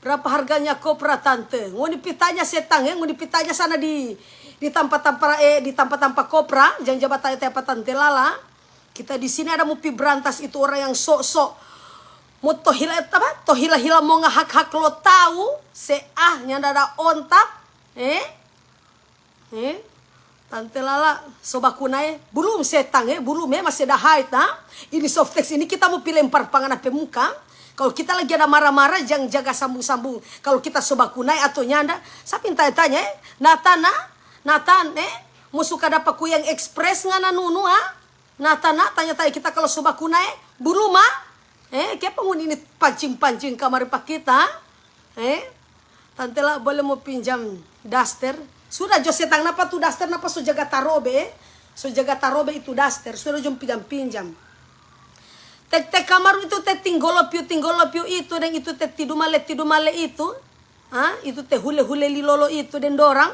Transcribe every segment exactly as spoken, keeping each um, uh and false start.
Berapa harganya kopra, Tante? Ngoni pi tanya setang, eh, ngoni pi tanya sana di, di tampa-tampa, eh, di tampa-tampa kopra, jang ja batanya-tanya pa Tante Lala. Kita di sini ada mo pi brantas itu orang yang sok-sok mo to hila, apa? To hila-hila mo ngahak-hak lo tau, se ah, nyanda ada ontak, eh? Eh? Tante Lala, so bakuna e? Bulum setang e, bulum e, masih ada haid, ha? Ini Softex ini kita mo pi lempar pa ngana pe muka. Kalu kita lagi ada mara-mara, jang jaga sambung-sambung. Kalu kita so bakuna e ato nyanda, sapa yang tanya-tanya e? Nathan, ha? Nathan, eh? Mo suka dapa kuyang ekspres ngana nunu, ha? Nathan, ha? Tanya-tanya kita kalu so bakuna e? Bulum, ha? Eh, kiapa ngoni ini pancing-pancing kamari pa kita, ha? Eh? Tante Lala boleh mo pinjam daster? Sudah jo setang, napa tu daster, napa so jaga tarobe, eh? So jaga tarobe itu daster, sudah jo pinjam-pinjam. Te, te kamar itu te tinggolo piu, tinggolo piu itu, deng itu te tidu male, tidu male itu. Ha? Itu te hule-hule lilolo itu deng dorang.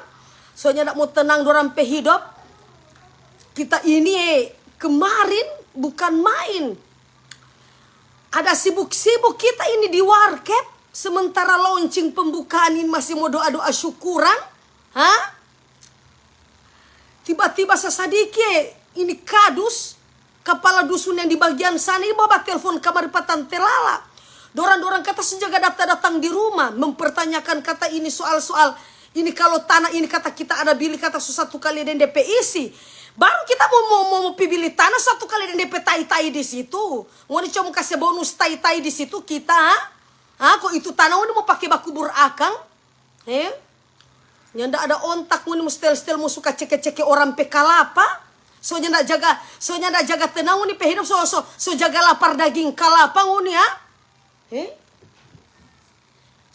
So nyanda mo tenang dorang pe hidop. Kita ini, eh, kemarin bukan main. Ada sibuk-sibuk kita ini di warkep, sementara launching pembukaan ini masih mo doa-doa syukuran, ha? Tiba-tiba sasadiki ini kadus, kapala dusun yang di bagian sana, ini bawa telfon kamari pa Tante Lala. Dorang-dorang kata so jaga data-datang di rumah, mempertanyakan kata ini soal-soal ini, kalo tanah ini kata kita ada bili kata so satu kali deng depe isi. Baru kita mo, mo, mo, mo pi bili tanah satu kali deng depe tai-tai di situ. Ngoni cuma kase bonus tai-tai di situ kita, ha? Ha, ko itu tanah ngoni mo pake bakubur akang? Eh? Nyanda ada ontak ngoni mo stel-stel mo suka ceke-ceke orang pe kalapa. So nyanda jaga, so nyanda jaga tenang ngoni pe hidop, so, so, so jaga lapar daging kalapa ngoni, ha? Eh?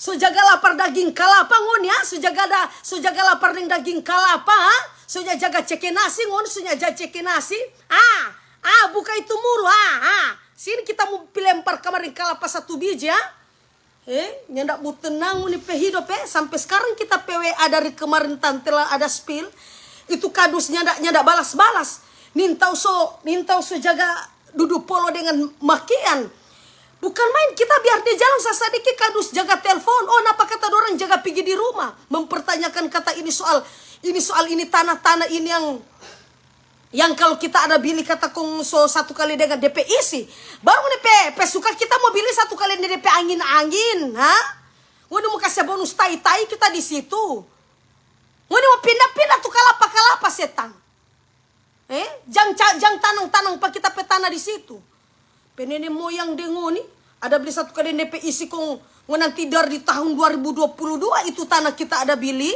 So jaga lapar daging kalapa ngoni, ha? So jaga da, so jaga lapar deng daging kalapa, ha? So nya jaga ceke nasi ngoni, so nya jaga ceke nasi. Ah, ah, buka itu muru, ha, ha. Sini kita mo pi lempar kamari kalapa satu biji, ha? Eh, nyanda mo tenang ngoni pe hidop, eh. Sampe skarang kita pe W A dari kemarin Tante Lala ada spill. Itu kadus nyanda, nyanda balas-balas. Nintau so, nintau so jaga dudu polo dengan makian. Bukan main, kita biar dia jalan sasadiki kadus jaga telfon. Oh, napa kata dorang jaga pigi di rumah? Mempertanyakan kata ini soal, ini soal ini tanah-tanah ini yang yang kalu kita ada bili kata kong so satu kali dengan depe isi, baru ngoni pe, pe suka kita mo bili satu kali deng depe angin-angin, ha? Ngoni mo kase bonus tai-tai kita di situ. Ngoni mo pinda-pinda tu kalapa-kalapa setang. Eh, jang ca-, jang tanang-tanang pa kita pe tanah di situ. Pe nene moyang deng ngoni, ada bli satu kali depe isi kong, ngoni nanti dari di tahun dua ribu dua puluh dua itu tanah kita ada bili,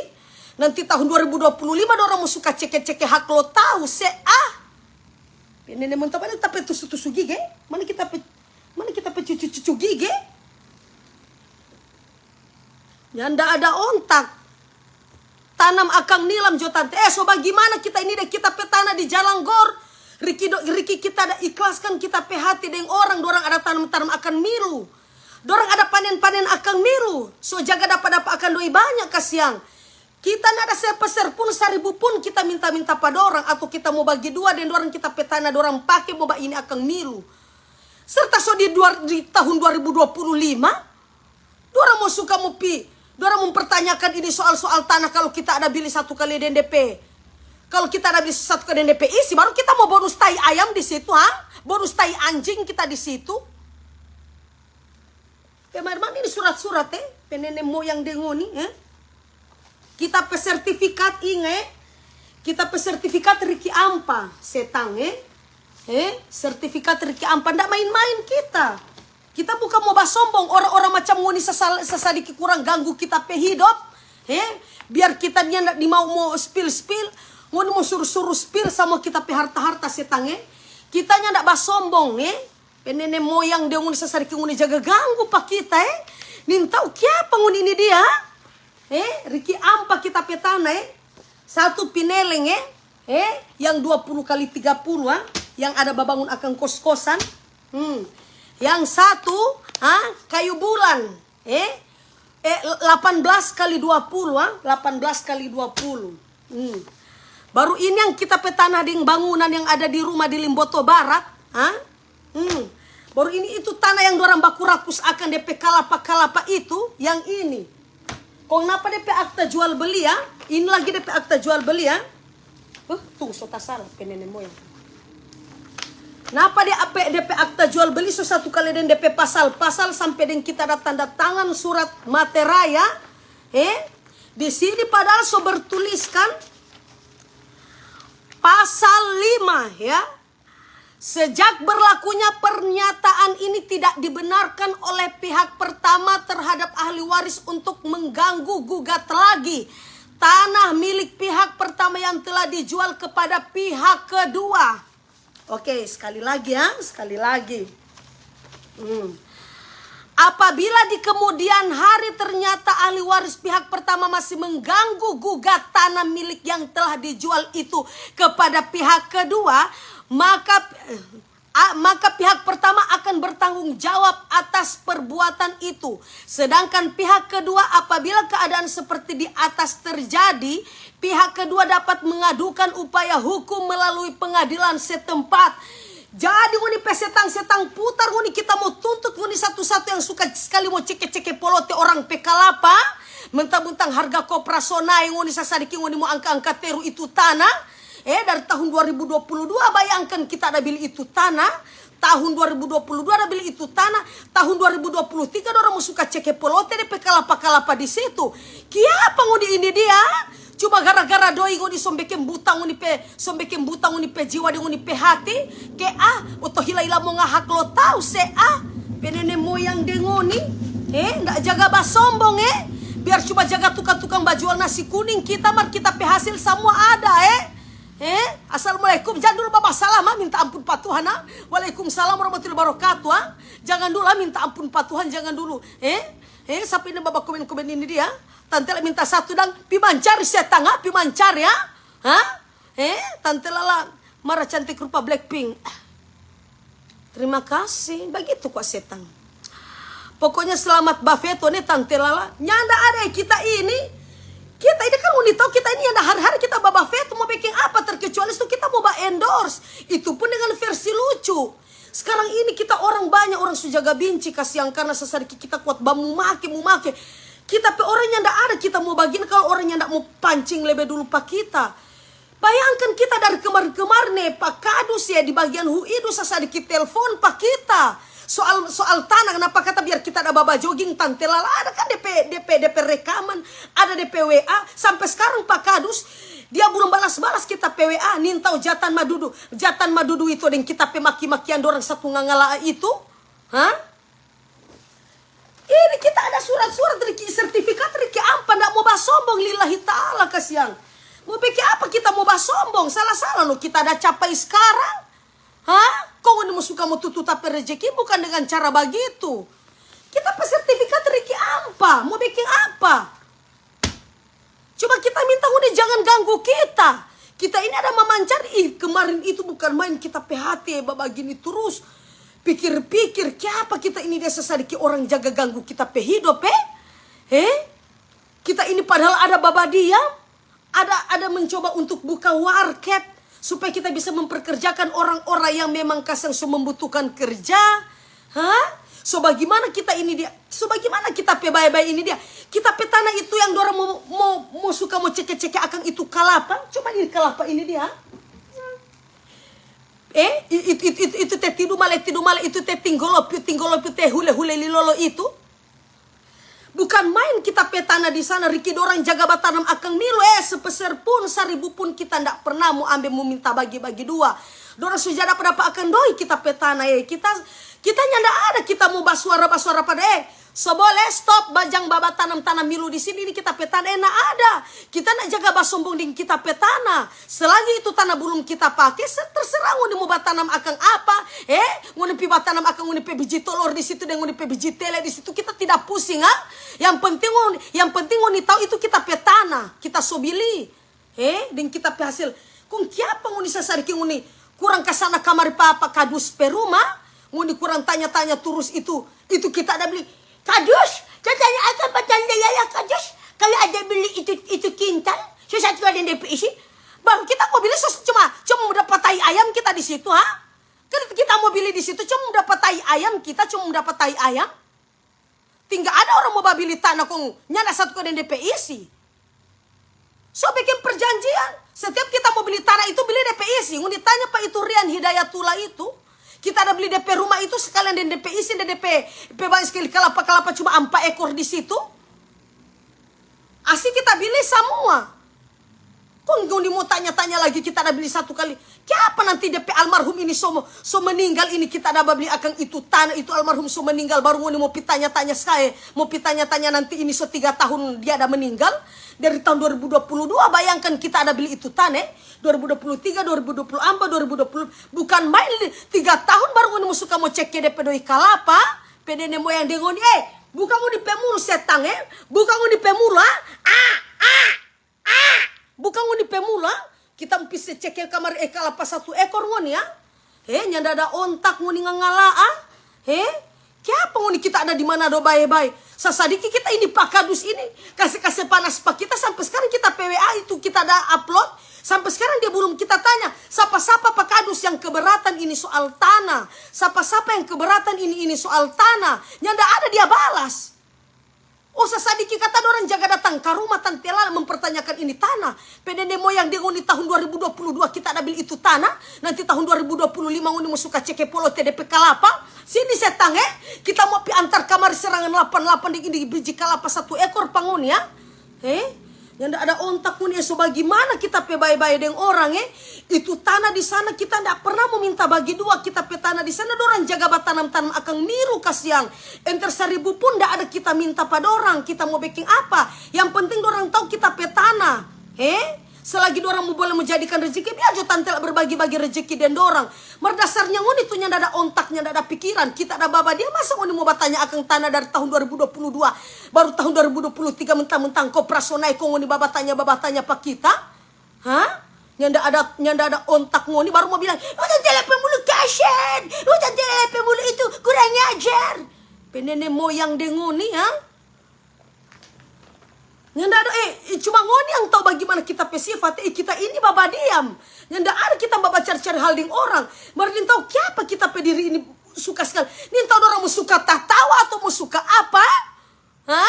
nanti tahun dua ribu dua puluh lima dorang mo suka ceke-ceke hak lo tau, se ah. Pe nene moyang, mana ta pe tusu-tusu gigi? Mana kita pe, mana kita pe cucu-cucu gigi? Nyanda ada ontak. Tanam akang nilam jo, Tante. Eh, so bagimana kita ini deh, kita pe tanah di Jalanggor. Riki do, riki kita ada ikhlaskan kita pe hati deng orang, dorang ada tanam-tanam akang milu. Dorang ada panen-panen akang milu. So jaga dapa-dapa akang doi banya kasiang. Kita nada sepeser pun, saribu pun kita minta-minta pa dorang, atau kita mo bagi dua deng dorang, kita pe tanah dorang pake mo ba ini akang milu. Serta so di dua, di tahun dua ribu dua puluh lima, dorang mo suka mo pi, dorang mempertanyakan ini soal-soal tanah, kalu kita ada bili satu kali deng depe, kalu kita ada bili satu kali deng depe isi, baru kita mo bonus tai ayam di situ, ha? Bonus tai anjing kita di situ. Pe mar-, mar ini surat-surat, eh? Pe nene moyang deng ngoni, eh? Kita pe sertifikat, inga, eh? Kita pe sertifikat Riki Ampa, setang, eh? Eh? Sertifikat Riki Ampa, nda main-main kita. Kita bukan mo basombong, orang-orang macam ngoni sasal-, sasadiki kurang ganggu kita pe hidop, eh? Biar kita nyanda di mau mo spill-spill, ngoni mo suru-suru spill sama kita pe harta-harta, setang, eh? Kita nyanda basombong, eh? Pe nene moyang deng ngoni sasadiki ngoni jaga ganggu pa kita, eh. Nintau kiapa ngoni ini dia, eh. Riki Ampa kita pe tanah, eh. Satu Pineleng, eh. Eh, yang dua puluh kali tiga puluh, ah. Yang ada babangun akang kos-kosan. Hmm. Yang satu, ah, Kayu Bulan. Eh, eh, delapan belas kali dua puluh, ah, delapan belas kali dua puluh. Hmm. Baru ini yang kita pe tanah deng bangunan yang ada di rumah di Limboto Barat, ah. Hmm. Baru ini itu tanah yang dorang baku rakus akang depe kalapa-kalapa itu, yang ini. Kong napa depe akta jual beli ya? Ini lagi depe akta jual beli ya. Uh, tunggu, so tasala pe nene moyang. Napa dia ape, depe akta jual beli so satu kali deng depe pasal-pasal sampe deng kita ada tanda tangan surat materai ya? Eh, di sini padahal so bertuliskan pasal lima ya. Sejak berlakunya pernyataan ini tidak dibenarkan oleh pihak pertama terhadap ahli waris untuk mengganggu gugat lagi tanah milik pihak pertama yang telah dijual kepada pihak kedua. Oke, sekali lagi ya, sekali lagi. Hmm. Apabila di kemudian hari ternyata ahli waris pihak pertama masih mengganggu gugat tanah milik yang telah dijual itu kepada pihak kedua, maka, a-, maka pihak pertama akan bertanggung jawab atas perbuatan itu. Sedangkan pihak kedua, apabila keadaan seperti di atas terjadi, pihak kedua dapat mengadukan upaya hukum melalui pengadilan setempat. Jadi ngoni pe setang-setang putar, ngoni kita mo tuntut ngoni satu-satu yang suka skali mo ceke-ceke polote orang pe kalapa, mentang-mentang harga kopra so nae, ngoni sasadiki ngoni mo angka-angka teru itu tanah. Eh, dari tahun dua ribu dua puluh dua, bayangkan kita ada bili itu tanah, tahun dua ribu dua puluh dua ada bili itu tanah, tahun dua ribu dua puluh tiga dorang mo suka ceke polote depe kalapa-kalapa di situ. Kiapa ngoni ini dia? Cuma gara-gara doi ngoni so beking buta ngoni pe, so beking buta ngoni pe jiwa deng ngoni pe hati. Ke ah, oto hila-hila mo ngahak lo tau se ah. Pe nene moyang deng ngoni, eh, nda jaga basombong, eh. Biar cuma jaga tukang-tukang bajual nasi kuning kita, mar kita pe hasil samua ada, eh. Eh, assalamualaikum, jang dulu babasalam ah, minta ampun pa Tuhan ah. Waalaikumsalam warahmatullahi wabarakatuh ah. Jangan dulu ah, minta ampun pa Tuhan, jangan dulu. Eh, eh, sapa ini babakomen-komen ini dia? Tante la minta satu dang, pi mancari setang ah, pi mancari ah. Hah? Eh, Tante Lala mara cantik rupa Blackpink. Terima kasih, bagitu kwa setang. Pokoknya selamat bafeto ne Tante Lala. Nyanda ada kita ini. Kita ini kan ngoni tau kita ini nyanda hari-hari kita babafeto mo beking apa, terkecuali so kita mo ba-endorse. Itu pun dengan versi lucu. Sekarang ini kita orang banya, orang su jaga binci, kasiang karna sasadiki kita kuat ba mu make, mu make. Kita pe orang nyanda ada kita mo bagian kalo orang nyanda mo pancing lebe dulu pa kita. Bayangkan kita dari kemar-kemar ne, pa kadus ya di bagian hu idu sasadiki telfon pa kita. Soal, soal tanah, napa kata biar kita ada baba jogging, Tante Lala ada kan depe, depe, depe rekaman, ada depe W A, sampe skarang pa kadus, dia belum balas-balas kita pe W A, nintau jatan madudu, jatan madudu itu deng kita pe maki-makian dorang satu ngangala itu. Hah? Ini kita ada surat-surat riki, sertifikat riki ampa, nda mo basombong lillahi ta'ala kasiang. Mo beking apa kita mo basombong? Sala-sala no kita ada capai skarang. Hah? Kong ngoni mo suka mo tutu ta pe rejeki bukan dengan cara bagitu. Kita pe sertifikat riki ampa, mo beking apa? Coba kita minta ngoni jangan ganggu kita. Kita ini ada mamancari, ih, kemarin itu bukan main kita pe hati, eh, babagini turus. Pikir-pikir, kiapa kita ini dia sasadiki orang jaga ganggu kita pe hidop, eh? Eh? Kita ini padahal ada babadiam, ada, ada mencoba untuk buka warket supaya kita bisa memperkerjakan orang-orang yang memang kasang so membutuhkan kerja. Hah? So bagimana kita ini dia? So bagimana kita pe bae-bae ini dia? Kita pe tanah itu yang dorang mo, mo, mo suka mo ceke-ceke akang itu kalapa. Coba ini kalapa ini dia. Eh, i-, it-, it-, it-, itu te tidu male, tidu male, itu te tinggolopiu, tinggolopiu, te hule-hule lilolo itu. Bukan main kita pe tanah di sana, riki dorang jaga batanam akang milu, eh, sepeser pun, saribu pun kita nda pernah mo ambe mo minta bagi-bagi dua. Dorang su ja dapa-dapa akang doi kita pe tanah, eh. Kita, kita nyanda ada kita mo basuara-basuara pada, eh, so boleh stop, ba-, jang babatanam tanah milu di sini, ini kita pe tanah, eh, nda ada. Kita nda jaga basombong deng kita pe tanah. Selagi itu tanah belum kita pake, se-, terserah ngoni mo batanam akang apa, eh, ngoni pi batanam akang ngoni pe biji tolor di situ deng ngoni pe biji tele di situ, kita tidak pusing, ah. Yang penting ngoni, yang penting ngoni tau itu kita pe tanah, kita so bili, eh, deng kita pe hasil. Kong kiapa ngoni sasadiki ngoni kurang kasana kamari pa, pa Kadus pe rumah, ngoni kurang tanya-tanya turus itu, itu kita ada bili. Kadus, tanya akang pa tanda yaya Kadus, kalo ada bili itu, itu kintal, so satu ada yang depe isi, baru kita mo bili so cuma, cuma mo dapa tai ayam kita di situ, ha? Kan kita mo bili di situ, cuma mo dapa tai ayam, kita cuma dapa tai ayam. Tinggal ada orang mo babili tanah kong nyanda satu ka deng depe isi. So bikin perjanjian, setiap kita mo bili tanah itu bili depe isi. Ngoni tanya pa itu Rian Hidayatullah itu, kita ada beli depe rumah itu sekalian deng depe isi, deng depe, pe banyak sekali kalapa-kalapa cuma ampa ekor di situ. Asi kita bili samua. Kong ngoni mo tanya-tanya lagi, kita ada beli satu kali. Kiapa nanti depe almarhum ini so, so meninggal ini, kita ada babli akang itu tanah, itu almarhum so meninggal, baru ngoni mo pi tanya-tanya sae, mo pi tanya-tanya nanti ini so tiga tahun dia ada meninggal. Dari tahun dua ribu dua puluh dua, bayangkan kita ada beli itu tanah, eh. Dua ribu dua puluh tiga, dua ribu dua puluh ampa, dua ribu dua puluh, bukan main li-, tiga tahun baru ngoni mo suka mo cek ke depe doi kalapa, pe nene moyang deng ngoni, eh, buka ngoni pe mulu setang, eh, buka ngoni pe mulu, ah, ah, ah. Ah, buka ngoni pe mulu, ah. Kita mo pi se cek ke kamar, eh, kalapa satu ekor ngoni, ah. He, nyanda ada ontak ngoni ngangala, ah. He, kiapa ngoni kita ada di Manado bae-bae? Sasadiki kita ini pa kadus ini, kase-kase panas pa kita, sampe skarang kita pe W A itu kita ada upload, sampe skarang dia belum kita tanya, sapa-sapa pa kadus yang keberatan ini soal tanah, sapa-sapa yang keberatan ini, ini soal tanah, nyanda ada dia balas. Oh, sasadiki kata dorang jaga datang ka rumah tante Lala mempertanyakan ini tanah. Pe nene moyang deng ngoni tahun dua ribu dua puluh dua kita ada bili itu tanah, nanti tahun dua ribu dua puluh lima ngoni mo suka ceke polote depe kalapa. Sini setang, eh. Kita mo pi antar kamari serangan lapan lapan deng ini biji kalapa satu ekor pa ngoni, ya. Eh? Nyanda ada ontak ngoni, eh, so bagimana kita pe bae-bae deng orang, eh? Itu tanah di sana kita nda pernah mo minta bagi dua, kita pe tanah di sana dorang jaga batanam-tanam akang miru kasiang. Enter saribu pun nda ada kita minta pa dorang, kita mo beking apa? Yang penting dorang tau kita pe tanah, eh? Selagi dorang mo boleh mo jadikan rezeki, biar jo tante la berbagi-bagi rezeki deng dorang. Mar dasarnya ngoni tu nyanda ada ontak, nyanda ada pikiran. Kita ada babadiam, masa ngoni mo batanya akang tanah dari tahun dua ribu dua puluh dua, baru tahun dua ribu dua puluh tiga mentang-mentang koperasi nae kong ngoni babatanya-babatanya pa kita? Hah? Nyanda ada, nyanda ada ontak ngoni baru mo bilang, "Oh, tante la pe mulu kasian. Oh, tante la pe mulu itu kurang ajar." Pe nene moyang deng ngoni, ha? Nyanda ada, eh, eh, cuma ngoni yang tau bagimana kita pe sifat, eh, kita ini babadiam. Nyanda ada kita babacari-cari hal deng orang. Mar nintau kiapa kita pe diri ini suka skali. Nintau dorang mo suka tatawa atau mo suka apa? Ha?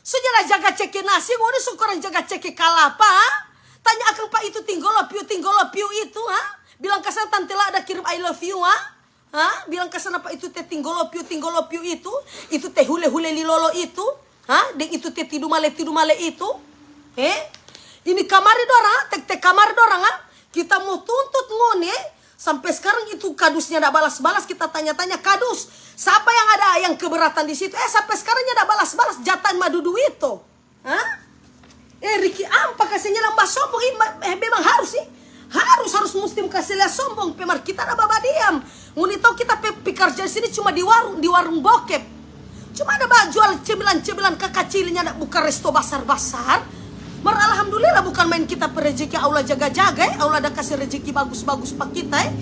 So nyanda jaga ceke nasi, ngoni so kurang jaga ceke kalapa, ha? Tanya akang pa itu tinggolo piu, tinggolo piu itu, ha? Bilang ka sana tante la ada kirim I love you, ha? Ha? Bilang ka sana pa itu te tinggolo piu, tinggolo piu itu, itu te hule-hule lilolo itu, ha? Deng itu te tidumale, tidumale itu. Eh? Ini kamari dorang, ha? Te, te kamari dorang, ha? Kita mo tuntut ngoni, eh? Sampe skarang itu kadusnya nda balas-balas, kita tanya-tanya, "Kadus, sapa yang ada yang keberatan di situ?" Eh, sampe skarang nda balas-balas, jatan madudu itu. Hah? Eh, Riki ampa kase nyelang basombong, ih, ma-, eh, memang harus, ih. Harus, harus muslim kase lia sombong, pe mar kita ada babadiam. Ngoni tau kita pe pekerjaan sini cuma di warung, di warung bokep. Cuma ada bajual cemilan-cemilan kakacilnya, ada buka resto basar-basar. Mar alhamdulillah, bukan main kita pe rezeki Allah jaga-jaga, eh. Allah ada kase rezeki bagus-bagus pa kita, eh.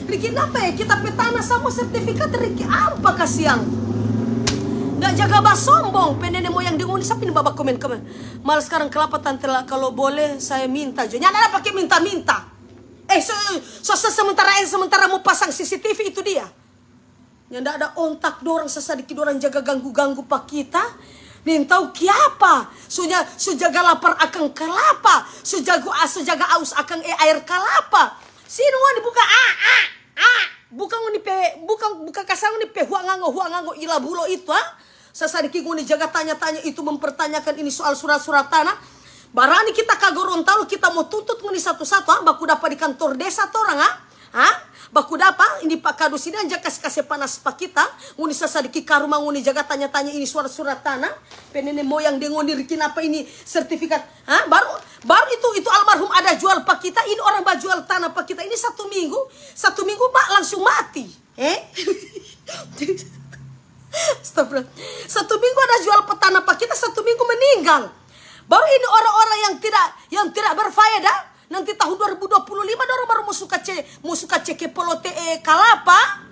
Riki napa, eh? Kita pe tanah sama sertifikat Riki ampa kasiang. Nda jaga basombong, pe nene moyang deng ngoni, sapa ini baba komen-komen? Mal skarang kelapa tante la, kalo boleh saya minta jo. Nyanda ada pake minta-minta. Eh, so, so, so, sementara, eh, sementara mo pasang C C T V itu dia. Nyanda ada ontak dorang, sasadiki dorang jaga ganggu-ganggu pa kita. Nintau kiapa. So nya, so jaga lapar akang kalapa. So jago, ah, so jaga aus akang, eh, aer kalapa. Sini ngoni buka, ah, ah, ah. Buka ngoni pe, buka, buka kasang ngoni pe hua ngango, hua ngango ila bulo itu, ah. Sasadiki ngoni jaga tanya-tanya itu, mempertanyakan ini soal surat-surat tanah. Barani kita ka Gorontalo, kita mo tuntut ngoni satu-satu, ha? Baku dapa di kantor desa torang, ha? Ha? Baku dapa, ini pa kadus ini anja kase-kase panas pa kita. Ngoni sasadiki ka rumah ngoni jaga tanya-tanya ini surat-surat tanah. Pe nene moyang deng ngoni Riki napa ini sertifikat, ha? Baru, baru itu, itu almarhum ada jual pa kita, ini orang bajual tanah pa kita. Ini satu minggu, satu minggu, Pak, langsung mati. Eh? Astagfirullah. Satu minggu ada jual pe tanah pa kita, satu minggu meninggal. Baru ini orang-orang yang tidak, yang tidak berfaedah, nanti tahun dua ribu dua puluh lima dorang baru mo suka ce-, mo suka ceke polote, eh, kalapa.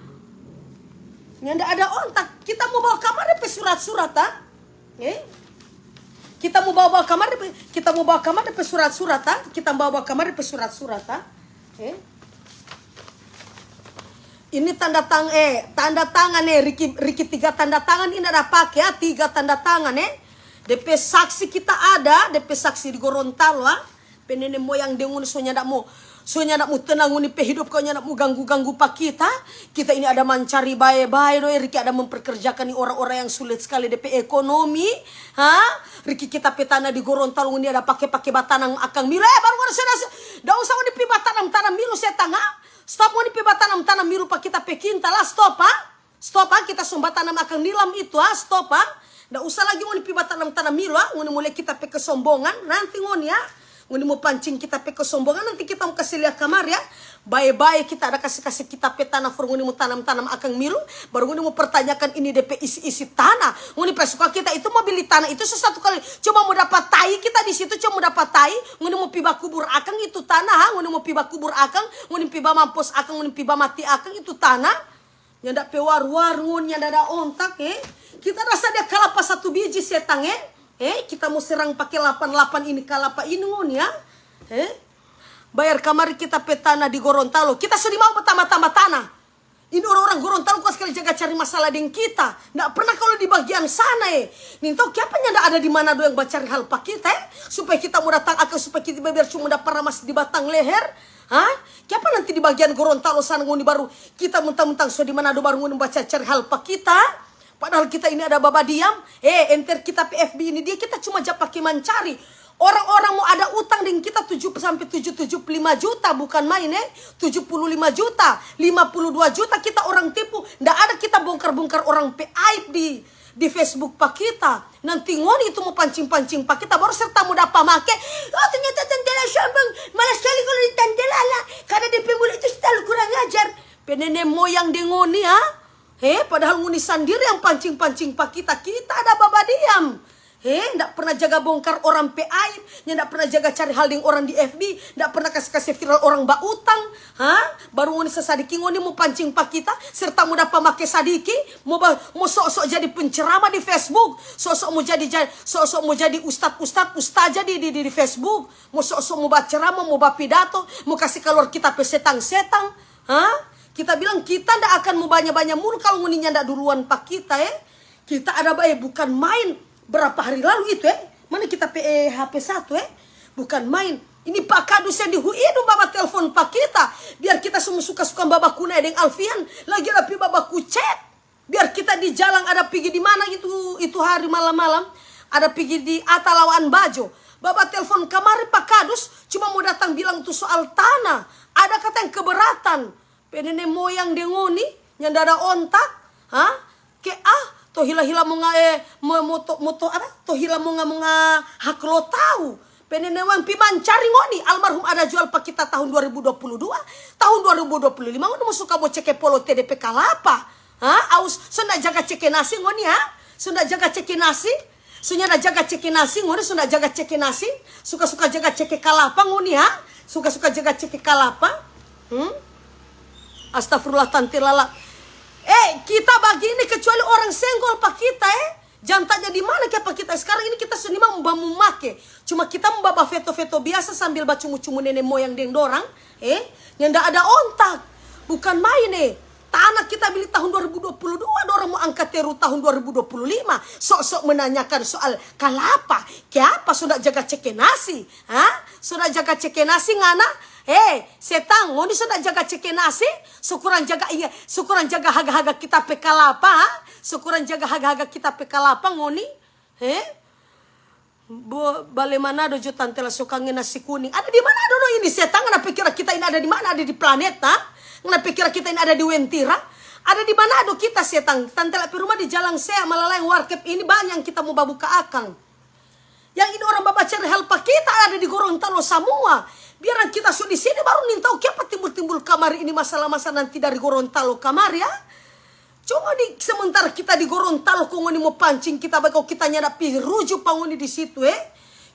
Nyanda ada ontak. Kita mo bawa kamari pe surat-surat, ah. Eh? Kita mo bawa-bawa kamari pe, kita mo bawa kamari pe surat-surat, ah. Kita mo bawa-bawa kamari pe surat-surat, ah. Eh? Ini tanda tang-, eh, tanda tangan, eh, Riki, Riki tiga tanda tangan ini ada pake, ah, tiga tanda tangan, eh. Depe saksi kita ada, depe saksi di Gorontalo, ah. Pe nene moyang deng ngoni so nyanda mo, so nyanda mo tenang ngoni pe hidop, kau nyanda mo ganggu-ganggu pa kita. Kita ini ada mancari bae-bae do, eh, Riki ada memperkerjakan ni orang-orang yang sulit skali depe ekonomi, ha? Riki kita pe tana di Gorontalo ngoni ada pake-pake batanam akang milo, eh, baru ngoni sudah su-, da usah ngoni pi batanam-tanam milo setang, ha? Stop ngoni pi batanam-tanam milo pa kita pe kintal, ah, stop, ah. Stop, ah, kita so batanam akang nilam itu, ah, stop, ah. Nda usah lagi ngoni pi batanam-tanam milo, ah. Ngoni mo lia kita pe kesombongan, nanti ngoni, ah. Ngoni mo pancing kita pe kesombongan, nanti kita mo kase lia kamari, ah. Bae-bae kita ada kase-kase kita pe tana for ngoni mo tanam-tanam akang milo, baru ngoni mo pertanyakan ini depe isi-isi tana. Ngoni pe suka kita itu mo bili tana itu so satu kali, cuma mo dapa tai kita di situ, cuma mo dapa tai, ngoni mo pi bakubur akang itu tana, ha? Ngoni mo pi bakubur akang, ngoni pi bamampos akang, ngoni pi bamati akang itu tana. Nyanda pe war-war ngoni, nyanda ada ontak, eh. Kita rasa dia kalapa satu biji setang, eh. Eh, kita mo serang pake lapan-lapan ini kalapa ini ngoni, ya. Eh. Bayar kamari kita pe tana di Gorontalo. Kita so di mau batamba-tamba tana. Ini orang-orang Gorontalo kong skali jaga cari masalah deng kita. Nda pernah kalu di bagian sana, eh. Nintau kiapa nyanda ada di Manado yang bacari hal pa kita, eh. Supaya kita mo datang akang, supaya kita biar cuma dapa ramas di batang leher. Ha? Kiapa nanti di bagian Gorontalo sana ngoni baru kita mentang-mentang so di Manado baru ngoni baca cari hal pa kita? Padahal kita ini ada babadiam. Eh, enter kita pe F B ini dia kita cuma ja pake mancari. Orang-orang mo ada utang deng kita tujuh sampe tujuh, tujuh puluh lima juta, bukan main, eh. Tujuh puluh lima juta, lima puluh dua juta kita orang tipu. Nda ada kita bongkar-bongkar orang pe aib di, di Facebook pa kita. Nanti ngoni itu mo pancing-pancing pa kita, baru serta mo dapa make. Oh, ternyata tantela sombong. Malas skali kalu di tantela la. Karna depe mulu itu slalu kurang ajar. Pe nene moyang deng ngoni, ha? He, padahal ngoni sandiri yang pancing-pancing pa kita. Kita ada babadiam. He, nda pernah jaga bongkar orang pe aib, nyanda pernah jaga cari hal deng orang di F B, nda pernah kase-kase viral orang bautang, ha? Baru ngoni sasadiki ngoni mo pancing pa kita, serta mo dapa make sadiki, mo ba-, mo sok-sok jadi penceramah di Facebook, sok-sok mo jadi, ja-, sok-sok mo jadi ustad-ustad, ustaja di, di, di, di Facebook, mo sok-sok mo baceramah, mo bapidato, mo kase kaluar kita pe setang-setang, ha? Kita bilang kita nda akan mo banya-banya mulu kalu ngoni nyanda duluan pa kita, eh. Kita ada bae, bukan main. Berapa hari lalu itu, eh? Mana kita pe, eh, H P satu, eh? Bukan main. Ini Pak Kadus yang di Huidung baba telfon pa kita. Biar kita semua suka-suka babaku nae deng Alfian. Lagi ada pi babaku chat. Biar kita di jalang ada pigi di mana itu, itu hari malam-malam. Ada pigi di Atalawan Bajo. Baba telfon kamari Pak Kadus. Cuma mo datang bilang tu soal tanah. Ada kata yang keberatan. Pe nene moyang deng ngoni, nyanda ada ontak, ha? Ke ah, to hila-hila mo nga, eh, mo, mo to, mo to apa? To hila mo nga, mo nga hak lo tau. Pe nene moyang pi mancari ngoni, almarhum ada jual pa kita tahun dua ribu dua puluh dua, tahun dua ribu dua puluh lima ngoni mo suka mo ceke polo te depe kalapa, ha? Aus, so nda jaga ceke nasi ngoni, ha? So nda jaga ceke nasi? So nyanda jaga ceke nasi, ngoni so nda jaga ceke nasi, suka-suka jaga ceke kalapa ngoni, ha? Suka-suka jaga ceke kalapa. Hmm? Astagfirullah, tante lala. Eh, kita bagini kecuali orang senggol pa kita, eh. Jang tanya di mana kiapa kita. Sekarang ini kita so nimang bamu make. Cuma kita mo baba feto-feto biasa sambil bacumu-cumu nene moyang deng dorang, eh. Nyanda ada ontak. Bukan main, eh. Tanah kita bili tahun dua ribu dua puluh dua, dorang mo angka teru tahun dua ribu dua puluh lima. Sok-sok menanyakan soal kalapa. Kiapa so nda jaga ceke nasi? Ha? So nda jaga ceke nasi ngana? Eh, setang, ngoni so nda jaga ceke nasi? So kurang jaga, iya, so kurang jaga haga-haga kita pe kalapa, ha? So kurang jaga haga-haga kita pe kalapa ngoni? He? Bo-, bale Manado jo tante la so kange nasi kuning. Ada di Manado no ini setang? Ngana pikira kita ini ada di mana? Ada di planet, ha? Ngana pikira kita ini ada di Wentira? Ada di Manado kita setang? Tante la pe rumah di Jalang Sea, Malalayang, Warkep ini banyak kita mo babuka akang. Yang ini orang babacari hal pa kita ada di Gorontalo samua. Biarang kita so di sini baru nintau kiapa timbul-timbul kamari ini masalah-masalah nanti dari Gorontalo kamari, ya. Cuma di sementara kita di Gorontalo kong ngoni mo pancing kita, bae kong kita nyanda pi ruju pa ngoni di situ, eh.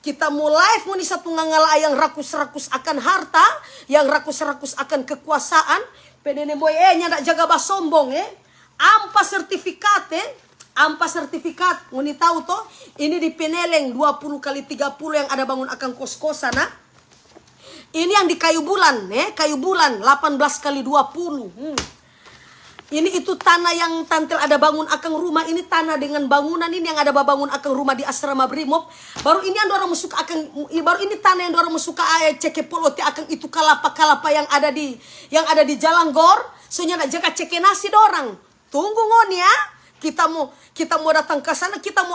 Kita mo live ngoni satu ngangala yang rakus-rakus akan harta, yang rakus-rakus akan kekuasaan. Pe nene moyang, eh, nyanda jaga basombong, eh. Ampa sertifikat, eh. Ampa sertifikat, ngoni tau to? Ini di Peneleng dua puluh kali tiga puluh yang ada bangun akang kos-kosan, nah. Ini yang di Kayu Bulan, eh, Kayu Bulan delapan belas kali dua puluh. Hmm. Ini itu tanah yang Tante ada bangun akang rumah, ini tanah dengan bangunan ini yang ada babangun akang rumah di asrama Brimob. Baru ini yang dorang mo suka akang, baru ini tanah yang dorang mo suka, eh, ceke polote akang itu kalapa-kalapa yang ada di, yang ada di jalan gor. So nyanda jaga ceke nasi dorang. Tunggu ngoni ya. Kita mo, kita mo datang ka sana, kita mo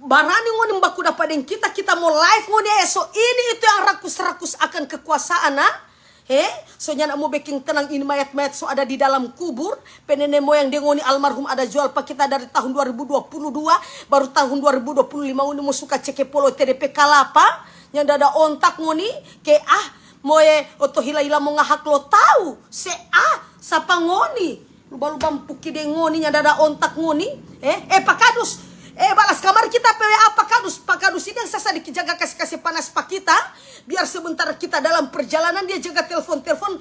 barani ngoni baku dapa deng kita, kita mo live ngoni, eh, so ini itu yang rakus-rakus akan kekuasaan, ah. Eh, so nyanda mo beking tenang ini mayat-mayat so ada di dalam kubur. Pe nene moyang deng ngoni almarhum ada jual pa kita dari tahun dua ribu dua puluh dua, baru tahun dua ribu dua puluh lima ngoni mo suka ceke polote depe kalapa. Nyanda ada ontak ngoni, ke ah, moe oto hila-hila mo ngahak lo tau, se ah, sapa ngoni? Luba-luba mpuki deng ngoni, nyanda ada ontak ngoni. Eh, eh, Pakadus. Eh, balas kamar kita pe W A Pakadus. Pakadus ini yang sasa diki jaga kase-kase panas pa kita. Biar sebentar kita dalam perjalanan, dia jaga telfon-telfon.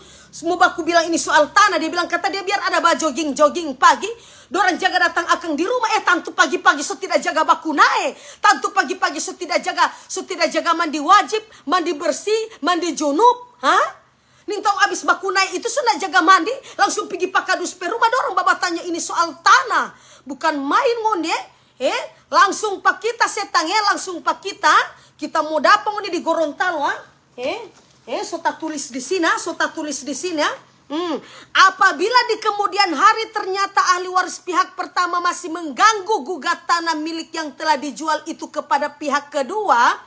Mo baku bilang ini soal tanah, dia bilang kata dia biar ada ba jogging-jogging pagi. Dorang jaga datang akang di rumah, eh, tantu pagi-pagi so tidak jaga baku nae. Tantu pagi-pagi so tidak jaga, so tidak jaga mandi wajib, mandi bersih, mandi junub. Ha? Nintau abis baku nae itu so nda jaga mandi, langsung pigi Pakadus pe rumah, dorang babatanya ini soal tanah. Bukan main ngoni, eh? Eh, langsung pa kita setang, eh, langsung pa kita. Kita mo dapa ngoni di Gorontalo, ah? Eh, eh, so tatulis di sini, ah, so tatulis di sini, ah. Hmm. Apabila di kemudian hari ternyata ahli waris pihak pertama masih mengganggu gugat tanah milik yang telah dijual itu kepada pihak kedua,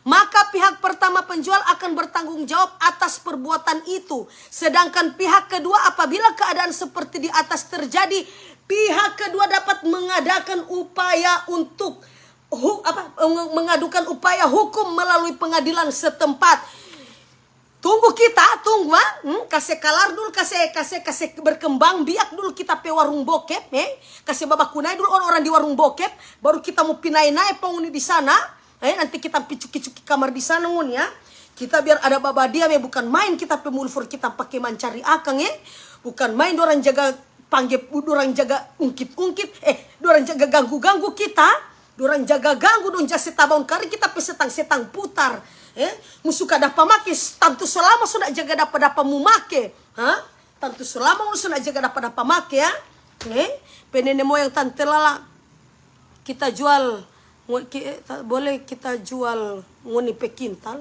maka pihak pertama penjual akan bertanggung jawab atas perbuatan itu. Sedangkan pihak kedua, apabila keadaan seperti di atas terjadi, pihak kedua dapat mengadakan upaya untuk hu-, apa, mengadukan upaya hukum melalui pengadilan setempat. Tunggu kita, tunggu, ah. Hmm, kase kalar dulu, kase, kase, kase berkembang biak dulu kita pe warung bokep, eh. Kase babaku nae dulu orang-orang di warung bokep, baru kita mo pi nae-nae pa ngoni di sana. Eh, nanti kita pi cuki-cuki kamar di sana ngoni, ya. Kita biar ada babadiam, eh, bukan main kita pe mulfor kita pake mancari akang, eh. Bukan main dorang jaga pangge, dorang jaga ungkit-ungkit, eh, dorang jaga ganggu-ganggu kita. Dorang jaga ganggu, dong ja se tabaun kari kita pe setang-setang putar. Eh, mo suka dapa make, tantu so lama so nda jaga dapa-dapa mo make. Ha? Tantu so lama ngoni so nda jaga dapa-dapa make, ya. Eh, pe nene moyang tante lala, kita jual, ngo-, ki-, eh, ta-, boleh kita jual ngoni pe kintal.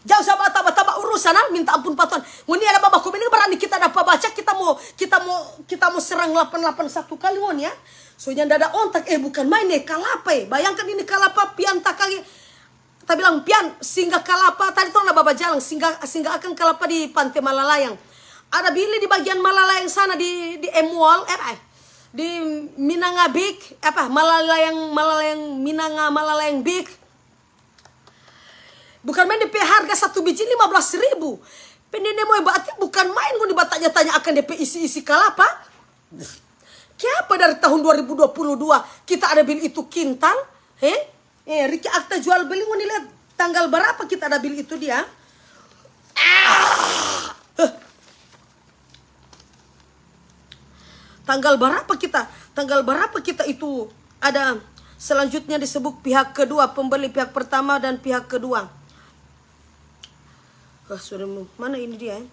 Jang sa bataba-taba urusan, ah, minta ampun pa Tuhan. Ngoni ada babaku ini berani kita dapa baca, kita mo, kita mo, kita mo serang lapan lapan satu kali ngoni, ya. So nyanda ada ontak, eh, bukan main, eh, kalapa, eh. Bayangkan ini kalapa pian takage. Ta bilang, "Pian, singgah kalapa, tadi torang da babajalang, singgah, singgah akang kalapa di Pante Malalayang. Ada bili di bagian Malalayang sana, di, di M Mall, eh, apa, eh, di Minanga Big, apa, Malalayang, Malalayang, Minanga, Malalayang Big." Bukan main, depe harga satu biji lima belas ribu. Pe nene moyang, berarti bukan main ngoni batanya-tanya akang depe isi-isi kalapa. Kiapa dari tahun dua ribu dua puluh dua kita ada bili itu kintal? He? Eh, Riki akta jual beli, ngoni lihat tanggal berapa kita ada bili itu dia? Ah! Heh. Tanggal berapa kita? Tanggal berapa kita itu ada selanjutnya disebut pihak kedua, pembeli pihak pertama dan pihak kedua. Wah, sudah mu-, mana ini dia, eh?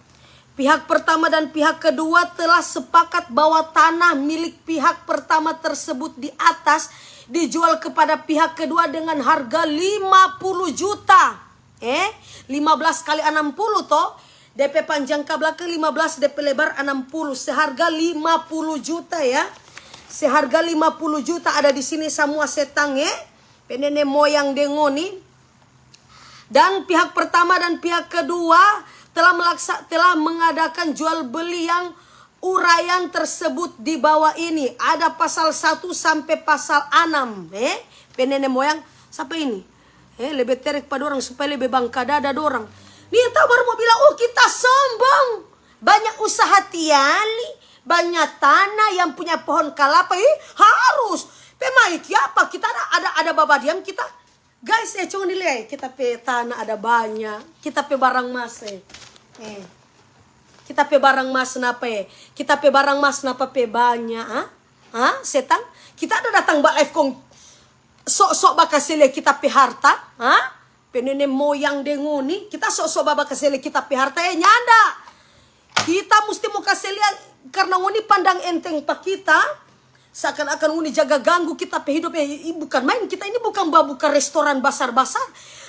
Pihak pertama dan pihak kedua telah sepakat bahwa tanah milik pihak pertama tersebut di atas dijual kepada pihak kedua dengan harga lima puluh juta. Eh, lima belas kali enam puluh to. Depe panjang ka belakang lima belas, depe lebar enam puluh, seharga lima puluh juta, ya. Seharga lima puluh juta ada di sini samua setang, eh. Pe nene moyang deng ngoni. Dan pihak pertama dan pihak kedua telah melaksa-, telah mengadakan jual beli yang uraian tersebut di bawah ini. Ada pasal satu sampe pasal anam, eh. Pe nene moyang, sapa ini? Eh, lebe terek pa dorang supaya lebe bangka dada dorang. Nih, tau baru mo bilang, "Oh, kita sombong. Banyak usaha tiali, banyak tanah yang punya pohon kalapa." Ih, harus. Pe mai kiapa? Kita ada, ada, ada babadiam kita. Guys, eh, cuma nilai, kita pe tanah ada banyak, kita pe barang mas, eh. Eh. Kita pe barang mas napa, eh? Kita pe barang mas napa pe banyak, ah? Ah, setang? Kita ada datang ba live kong sok-sok bakase lia kita pe harta, ah? Pe nene moyang deng ngoni, kita sok-sok ba-, bakase lia kita pe harta, eh, nyanda. Kita musti mo kase lia, karna ngoni pandang enteng pa kita, seakan-akan ngoni jaga ganggu kita pe hidop. Eh, i-, bukan main, kita ini bukan ba-, bukan restoran basar-basar.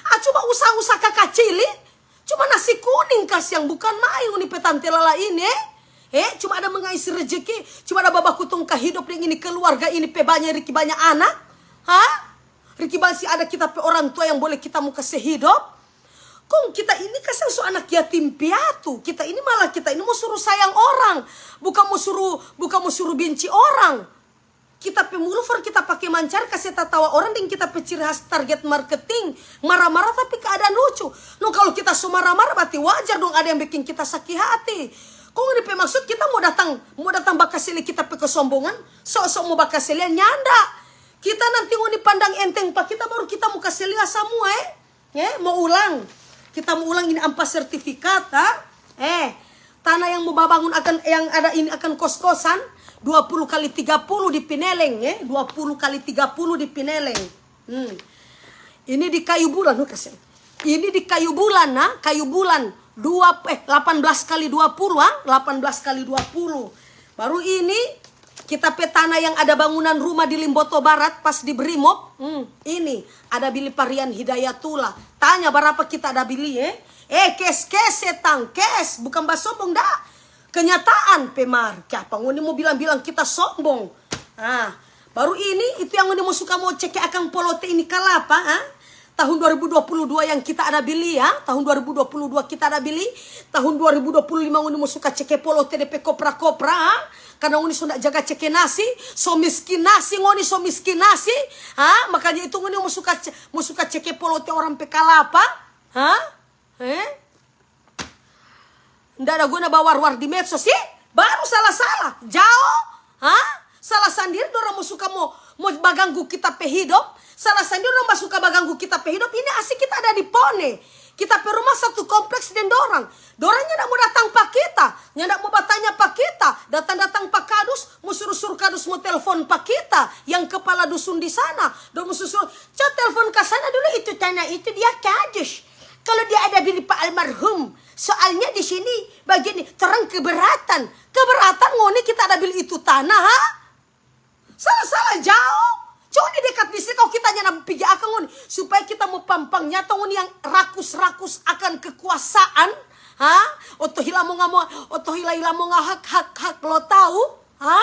Ah, cuma usaha-usaha kakacili, cuma nasi kuning kasiang, bukan main ngoni pe tante Lala ini, eh. Eh, cuma ada mengais rezeki, cuma ada babaku tong ka hidop deng ini keluarga ini pe banya, riki banya anak. Ha? Riki basi ada kita pe orang tua yang boleh kita mo kase hidop. Kong kita ini kasiang so anak yatim piatu. Kita ini malah kita ini mo suru sayang orang. Bukan mo suru, bukan mo suru benci orang. Kita pe mulu for kita pake mancar kase tatawa orang deng kita pe ciri khas target marketing. Mara-mara tapi keadaan lucu. No, kalu kita so mara-mara berarti wajar dong ada yang bikin kita saki hati. Kong ini pe maksud kita mo datang, mo datang bakase lia kita pe kesombongan? Sok-sok mo bakase lia, nyanda. Kita nanti ngoni pandang enteng pa kita, baru kita mo kase lia samua, eh. Eh, mo ulang. Kita mo ulang ini ampa sertifikat, ha? Eh, tanah yang mo babangun akan, yang ada ini akan kos-kosan, dua puluh kali tiga puluh di Pineleng, eh, dua puluh kali tiga puluh di Pineleng. Hmm. Ini di kayu bulan, no, kasiang. Ini di kayu bulan, nah, kayu bulan. Dua, eh, delapan belas kali dua puluh, ha? Delapan belas kali dua puluh. Baru ini kita pe tanah yang ada bangunan rumah di Limboto Barat, pas di Brimob. Hmm, ini ada bili pa Rian Hidayatullah. Tanya barapa kita ada bili, eh? Eh, kes, kes, setang, kes. Bukan basombong, da. Kenyataan pe mar. Kiapa ngoni mo bilang-bilang kita sombong? Ah, baru ini, itu yang ngoni mo suka mo ceke akang polote ini kalapa, ah? Tahun dua ribu dua puluh dua yang kita ada bili, ya. Tahun dua ribu dua puluh dua kita ada bili. Tahun dua ribu dua puluh lima ngoni mo suka ceke polote de pe kopra-kopra, ah? Karna ngoni so nda jaga ceke nasi, so miskin nasi, ngoni so miskin nasi, ah? Makanya itu ngoni mo suka ce-, mo suka ceke polote orang pe kalapa, ah? Eh? Nda ada guna bawar-war di medsos, sih? Baru salah-salah. Jao, ha? Salah sandiri dorang mo suka mo, mo baganggu kita pe hidop. Salah sandiri dorang mo suka baganggu kita pe hidop. Ini asli kita ada di Pone. Kita pe rumah satu kompleks deng dorang. Dorang nyanda mo datang pa kita, nyanda mo batanya pa kita. Datang-datang pa kadus, mo suru-suru kadus mo telfon pa kita yang kepala dusun di sana. Dong mo suru-suru, "Coba telfon ka sana dulu, itu tanah itu dia kadus. Kalau dia ada bili pa almarhum, soalnya di sini bagian ini, torang keberatan." Keberatan ngoni kita ada bili itu tanah, ha? Salah-salah jao. Cuma di dekat di sini kau kita nyanda pigi akang ngoni. Supaya kita mo pampang nyata ngoni yang rakus-rakus akan kekuasaan, ha? Oto hila mo ngamo, oto hila-hila mo ngahak, hak, hak lo tau, ha?